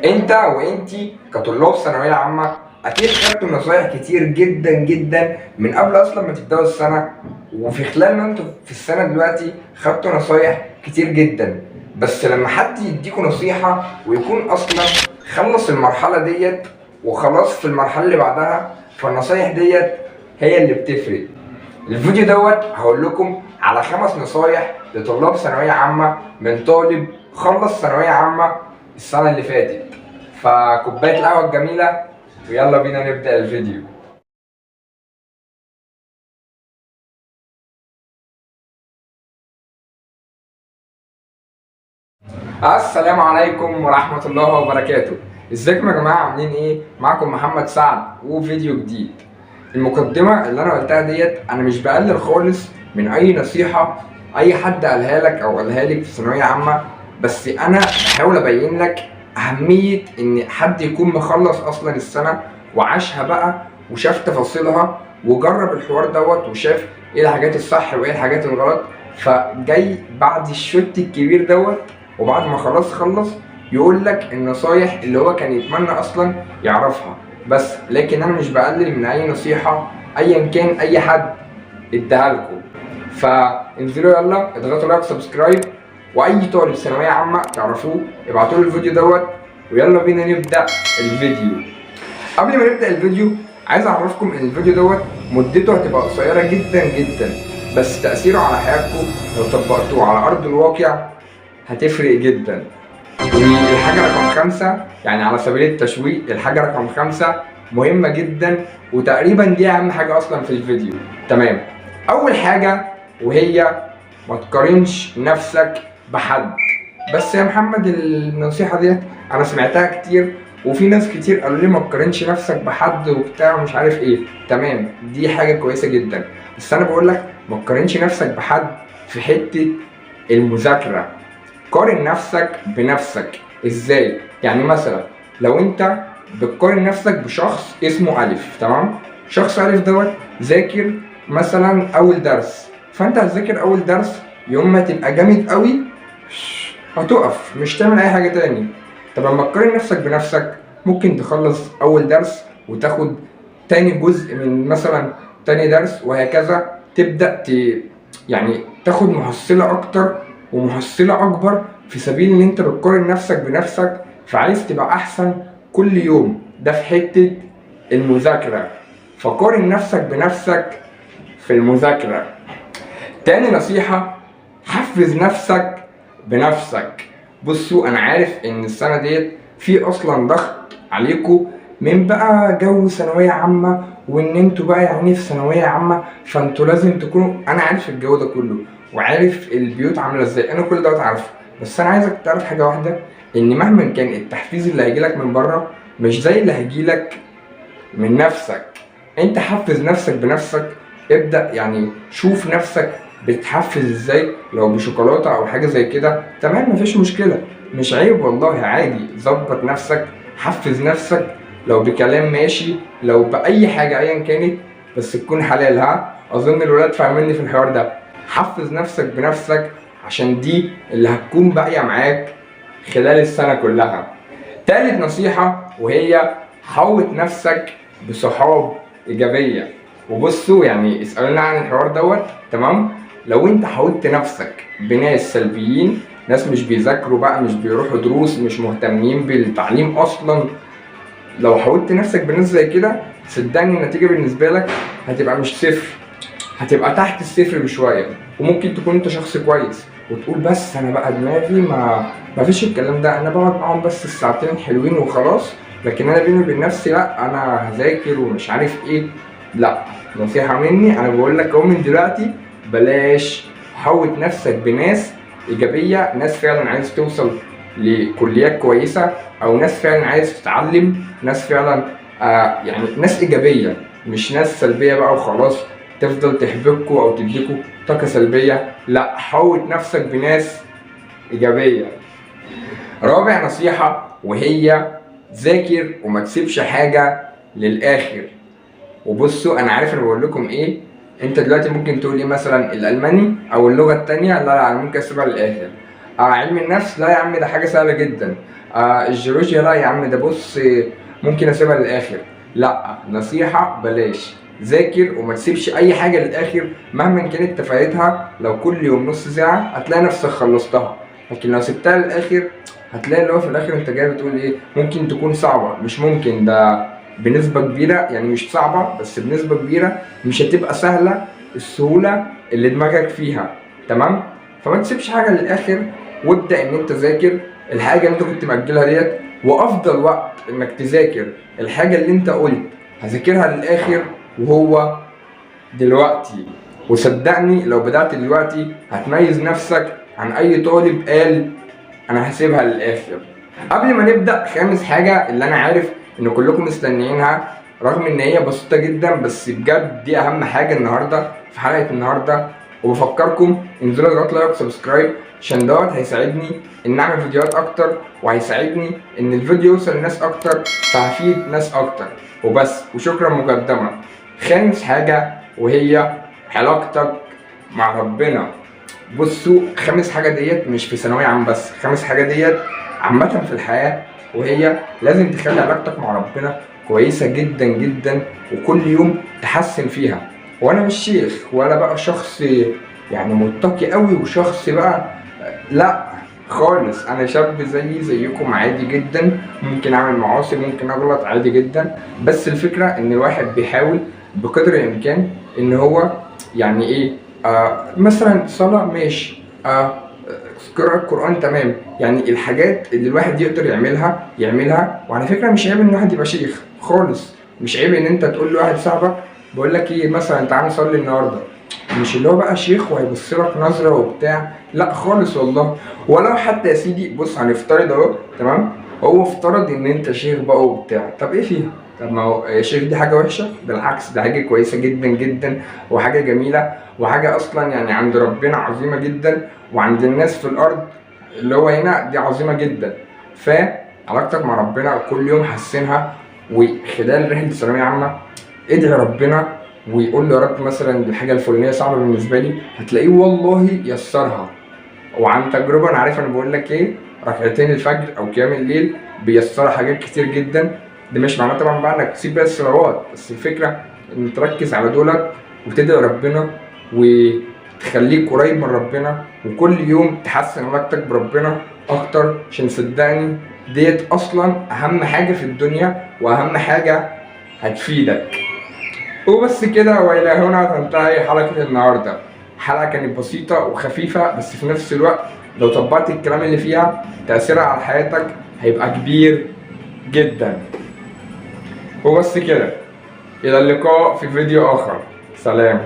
انت وانتي كطلاب ثانوية عامة اكيد خدتوا نصايح كتير جدا جدا من قبل اصلا ما تبداوا السنة، وفي خلال ما انتوا في السنة دلوقتي خدتوا نصايح كتير جدا. بس لما حد يديكوا نصيحة ويكون اصلا خلص المرحلة ديت وخلاص في المرحلة اللي بعدها، فالنصايح ديت هي اللي بتفرق. الفيديو دوت هقول لكم على 5 نصايح لطلاب ثانوية عامة من طالب خلص ثانوية عامة السنة اللي فاتت. فكوباية القهوة الجميلة ويلا بينا نبدأ الفيديو. السلام عليكم ورحمة الله وبركاته. ازيكم يا جماعة، عاملين ايه؟ معكم محمد سعد وفيديو جديد. المقدمة اللي انا قلتها ديت انا مش بقلل خالص من اي نصيحة اي حد قالها لك او قالها لك في ثانوية عامة، بس انا بحاول ابين لك اهمية ان حد يكون مخلص اصلا السنة وعاشها بقى وشاف تفاصيلها وجرب الحوار دوت وشاف ايه الحاجات الصح وايه الحاجات الغلط، فجاي بعد الشوت الكبير دوت وبعد ما خلاص خلص يقول لك النصايح اللي هو كان يتمنى اصلا يعرفها. بس لكن انا مش بقلل من اي نصيحة ايا كان اي حد اداها لكم. فانزلوا يلا اضغطوا like subscribe، واي طالب ثانوية عامة تعرفوه ابعتوا له الفيديو دوت، ويلا بينا نبدا الفيديو. قبل ما نبدا الفيديو عايز اعرفكم ان الفيديو دوت مدته هتبقى قصيرة جدا جدا، بس تاثيره على حياتكم لو طبقتوه على ارض الواقع هتفرق جدا. والحاجة رقم 5، يعني على سبيل التشويق، الحاجة رقم 5 مهمة جدا وتقريبا دي اهم حاجة اصلا في الفيديو. تمام، اول حاجة وهي ما تقارنش نفسك بحد. بس يا محمد النصيحة ديت انا سمعتها كتير وفي ناس كتير قالوا لي ما تقارنش نفسك بحد وبتاع ومش عارف ايه. تمام، دي حاجة كويسة جدا، بس انا بقول لك ما تقارنش نفسك بحد في حتة المذاكرة. قارن نفسك بنفسك. ازاي؟ يعني مثلا لو انت بتقارن نفسك بشخص اسمه ألف، تمام؟ شخص ألف دوت ذاكر مثلا أول درس، فأنت هتذاكر أول درس يوم ما تبقى جامد قوي هتقف مش تعمل أي حاجة تاني. طب لما تقارن نفسك بنفسك ممكن تخلص أول درس وتاخد تاني جزء من مثلا تاني درس وهكذا، تبدأ يعني تاخد محصلة أكتر ومحصلة أكبر في سبيل إن أنت بتقارن نفسك بنفسك، فعايز تبقى أحسن كل يوم. ده في حتة المذاكرة، فقارن نفسك بنفسك في المذاكرة. تاني نصيحة، حفز نفسك بنفسك. بصوا أنا عارف إن السنة ديت في أصلا ضغط عليكم من بقى جو ثانوية عامة، وإن انتوا بقى يعني في ثانوية عامة فانتوا لازم تكونوا، أنا عارف الجو ده كله وعارف البيوت عاملة ازاي، أنا كل دوت عارفه، بس أنا عايزك تعرف حاجة واحدة، إن مهما كان التحفيز اللي هيجيلك من بره مش زي اللي هيجيلك من نفسك. انت حفز نفسك بنفسك، ابدأ يعني شوف نفسك بتحفز ازاي، لو بشوكولاتة او حاجة زي كده تمام مفيش مشكلة، مش عيب والله، عادي، ظبط نفسك، حفز نفسك، لو بكلام ماشي، لو بأي حاجة ايا كانت، بس تكون حلال. ها اظن الولاد فاهميني في الحوار ده. حفز نفسك بنفسك عشان دي اللي هتكون باقية معاك خلال السنة كلها. تالت نصيحة وهي حوط نفسك بصحاب إيجابية. وبصوا يعني اسألونا عن الحوار دوت، تمام؟ لو انت حوطت نفسك بناس سلبيين، ناس مش بيذاكروا بقى، مش بيروحوا دروس، مش مهتمين بالتعليم أصلا، لو حوطت نفسك بناس زي كده صدقني النتيجة بالنسبة لك هتبقى مش صفر، هتبقى تحت الصفر بشوية. وممكن تكون انت شخص كويس وتقول بس انا بقى دماغي ما فيش الكلام ده، انا بقعد معاهم بس الساعتين الحلوين وخلاص، لكن انا بيني وبين نفسي لا انا هذاكر ومش عارف ايه. لا، نصيحة مني انا بقول لك اهو من دلوقتي، بلاش. حوط نفسك بناس ايجابية، ناس فعلا عايز توصل لكليات كويسة، او ناس فعلا عايز تتعلم، ناس فعلا يعني ناس ايجابية، مش ناس سلبية بقى وخلاص تفضل تحبكوا او تديكوا طاقة سلبية. لا، حوط نفسك بناس ايجابية. رابع نصيحة وهي ذاكر وما تسيبش حاجة للآخر. وبصوا انا عارف انا بقول لكم ايه، انت دلوقتي ممكن تقول لي مثلا الالماني او اللغة التانية، لا لا انا ممكن اسيبها للآخر. علم النفس لا يا عم ده حاجة سهلة جدا، الجيولوجيا لا يا عم ده بص ممكن اسيبها للاخر. لا، نصيحة بلاش، ذاكر وما تسيبش اي حاجة للاخر مهما كانت تفاهتها. لو كل يوم نص ساعة هتلاقي نفسك خلصتها، لكن لو سبتها للاخر هتلاقي اللي هو في الاخر انت جاي بتقول ايه، ممكن تكون صعبة، مش ممكن، ده بنسبة كبيرة يعني مش صعبة بس بنسبة كبيرة مش هتبقى سهلة السهولة اللي دماغك فيها، تمام؟ فما تسيبش حاجة للاخر، وابدا ان انت ذاكر الحاجة اللي انت كنت مأجلها ديت. وافضل وقت انك تذاكر الحاجة اللي انت قلت هذاكرها للاخر وهو دلوقتي. وصدقني لو بدأت دلوقتي هتميز نفسك عن اي طالب قال انا هسيبها للاخر. قبل ما نبدأ خامس حاجة اللي انا عارف ان كلكم مستنيينها، رغم ان هي بسيطة جدا بس بجد دي اهم حاجة النهاردة في حلقة النهاردة. وبفكركم انزلوا اضغطوا like و subscribe عشان دوت هيساعدني ان اعمل فيديوهات اكتر، وهيساعدني ان الفيديو يوصل لناس اكتر، فهفيد ناس اكتر. وبس، وشكرا مقدما. خامس حاجة وهي علاقتك مع ربنا. بصوا، خامس حاجة ديت مش في ثانوية عام بس، خامس حاجة ديت عامة في الحياة، وهي لازم تخلي علاقتك مع ربنا كويسة جدا جدا، وكل يوم تحسن فيها. وانا مش شيخ ولا بقى شخص يعني متقي قوي وشخص بقى، لا خالص، انا شاب زيي زيكم عادي جدا، ممكن اعمل معاصي، ممكن اغلط عادي جدا، بس الفكرة ان الواحد بيحاول بقدر الامكان ان هو يعني ايه، مثلا صلاة ماشي، قراءة القرآن تمام، يعني الحاجات اللي الواحد يقدر يعملها يعملها. وعلى فكرة مش عيب ان الواحد يبقى شيخ خالص، مش عيب ان انت تقول لواحد صاحبك بقول لك ايه مثلا تعالى نصلي النهارده، مش اللي هو بقى شيخ وهيبص لك نظره وبتاع، لا خالص والله. ولو حتى يا سيدي بص هنفترض اهو، تمام، هو افترض ان انت شيخ بقى وبتاع، طب ايه فيها؟ طب ما هو يا شيخ دي حاجة وحشة؟ بالعكس ده حاجة كويسة جدا جدا، وحاجه جميلة، وحاجه اصلا يعني عند ربنا عظيمة جدا، وعند الناس في الارض اللي هو هنا دي عظيمة جدا. فعلاقتك مع ربنا كل يوم حسنها، وخلال رحله الثانوية عامة ادعي ربنا ويقول له يا رب مثلا الحاجة الفلانية صعبة بالنسبة لي، هتلاقيه والله يسرها. وعن تجربه انا عارف انا بقول لك ايه، ركعتين الفجر او قيام الليل بيسروا حاجات كتير جدا. ده مش معناه طبعا بقى انك تسيب بقى الصلوات، بس الفكرة ان تركز على دولت وتدعي ربنا وتخليك قريب من ربنا، وكل يوم تحسن علاقتك بربنا اكتر، عشان صدقني ديت اصلا اهم حاجة في الدنيا واهم حاجة هتفيدك. وبس كده، والى هنا تنتهي حلقة النهارده. حلقة كانت بسيطة وخفيفة، بس في نفس الوقت لو طبقت الكلام اللي فيها تاثيرها على حياتك هيبقى كبير جدا. وبس كده، الى اللقاء في فيديو اخر، سلام.